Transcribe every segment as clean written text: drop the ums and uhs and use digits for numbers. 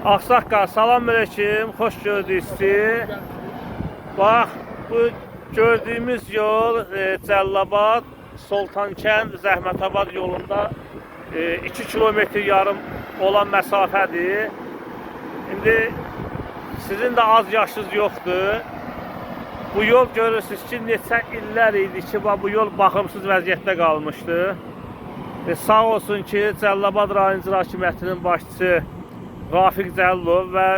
Ağsaqqal, salam aleyküm, xoş gördük sizi. Bax, bu gördüyümüz yol Cəllabad, Soltankənd, Zəhmətabad yolunda 2 kilometr yarım olan məsafədir. İndi sizin də az yaşınız yoxdur. Bu yol görürsünüz ki, neçə illər idi ki, bax, bu yol baxımsız vəziyyətdə qalmışdı. Sağ olsun ki, Cəllabad rayon İcra Hakimiyyətinin başçısı Rafiq Cəllov və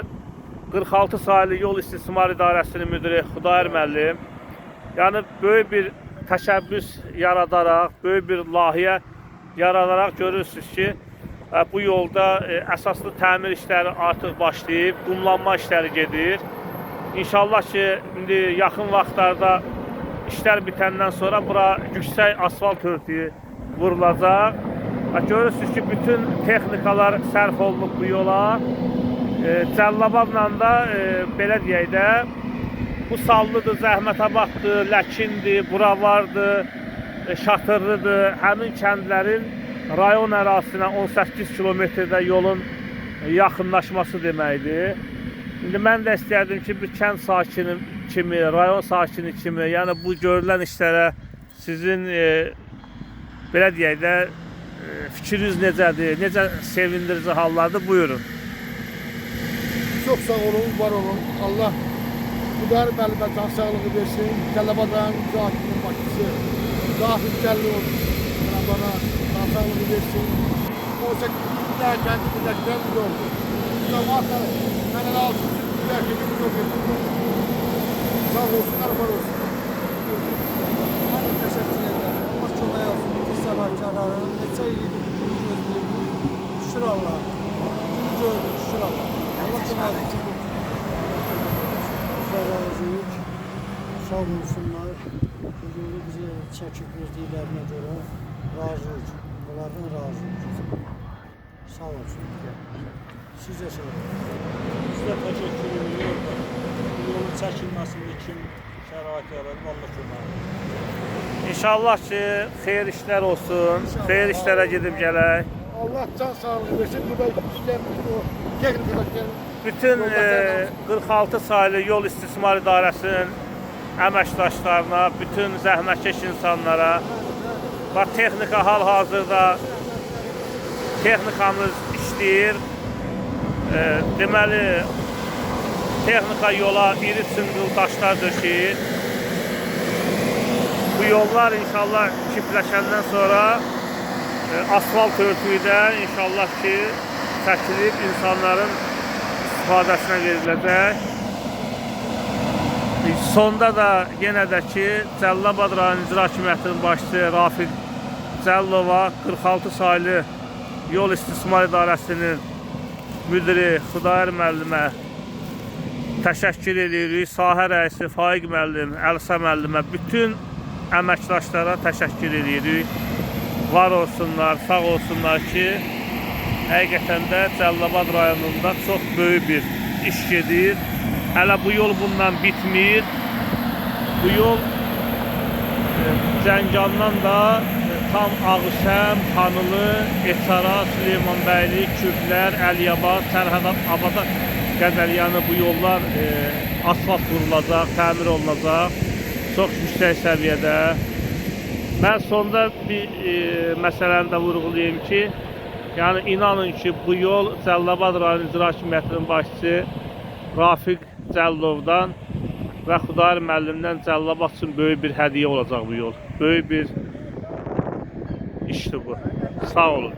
46 saylı Yol İstismar İdarəsinin müdiri Xudayar müəllim, yəni böyük bir təşəbbüs yaradaraq, böyük bir layihə yaradaraq görürsünüz ki, bu yolda əsaslı təmir işləri artıq başlayıb, qumlanma işləri gedir. İnşallah ki, indi yaxın vaxtlarda işlər bitəndən sonra bura yüksək asfalt örtüyü vurulacaq. Görürsünüz ki, bütün texnikalar sərf olunub bu yola. Cəllabadla da belə deyək də, bu Sallıdır, Zəhmətabaddır, Ləkindir, Buravardır, Şatırlıdır. Həmin kəndlərin rayon ərazisinə 18 kilometrdə yolun yaxınlaşması deməkdir. İndi mən də istərdim ki, bir kənd sakini kimi, rayon sakini kimi, yəni bu görülən işlərə sizin belə deyək də fikriniz necədir, necə sevindirici hallardır, buyurun. Çox sağ olun, var olun. Allah Xudayar müəllimə can sağlığı versin. Cəllabad rayon İcra Hakiminin başçısı Rafiq Cəllov cənablara can sağlığı versin. 18 ildə kəndi birləşdirən bir yoldur. Cəmaatla mən elə 600 ildə bir yol getirdim. Sağ olsunlar, var olsunlar. Mən də təşəkkür edirəm. Allah kömək olsun bütün səbəbkarların. Neçə il idi bu günü gözləyirdik. Şükür Allaha. Günü gördük, şükür Allaha. Allah kömək olsun. Biz də razıyıq. Sağ olsunlar. Bu yolu bizə çəkib verdiklərinə görə razıyıq. Onlardan razıyıq. Sağ olsunlar. Siz də sağ olun. Biz də təşəkkür edirik. Bu yolun çəkilməsində kim şərait yaradıb, Allah kömək olsun. İnşallah ki, xeyir işlər olsun, xeyir işlərə gedib gələk. Allah can sağlığı versin. Burada işləyən bütün o texnikadakıların Bütün 46 saylı Yol İstismar İdarəsinin əməkdaşlarına, bütün zəhmətkeş insanlara, bax texnika hal-hazırda texnikamız işləyir. Deməli, texnika yola iri çınqıl daşlar döşəyir. Bu yollar inşallah kipləşəndən sonra asfalt örtüyü də inşallah ki çəkilib insanların istifadəsinə veriləcək. Sonda da yenə də ki, Cəllabad rayon İcra Hakimiyyətinin başçısı Rafiq Cəllova, 46 saylı Yol İstismar İdarəsinin müdiri Xudayar müəllimə təşəkkür edirik. Sahə rəisi Faiq müəllim, Əlsa müəllimə, bütün əməkdaşlara təşəkkür edirik. Var olsunlar, sağ olsunlar ki, həqiqətən də Cəllabad rayonunda çox böyük bir iş gedir. Hələ bu yol bundan bitmir. Bu yol Zəncandan da tam Ağışəm, Xanılı, Eçara, Süleymanbəyli, Kürdlər, Əliyabad, Sərhədabada qədər, yəni bu yollar asfalt vurulacaq, təmir olunacaq. Çox yüksək səviyyədə. Mən sonda bir məsələni də vurğulayım ki, yəni inanın ki, bu yol Cəllabad rayon İcra Hakimiyyətinin başçısı Rafiq Cəllovdan və Xudayar müəllimdən Cəllabad üçün böyük bir hədiyyə olacaq bu yol. Böyük bir işdir bu. Sağ olun.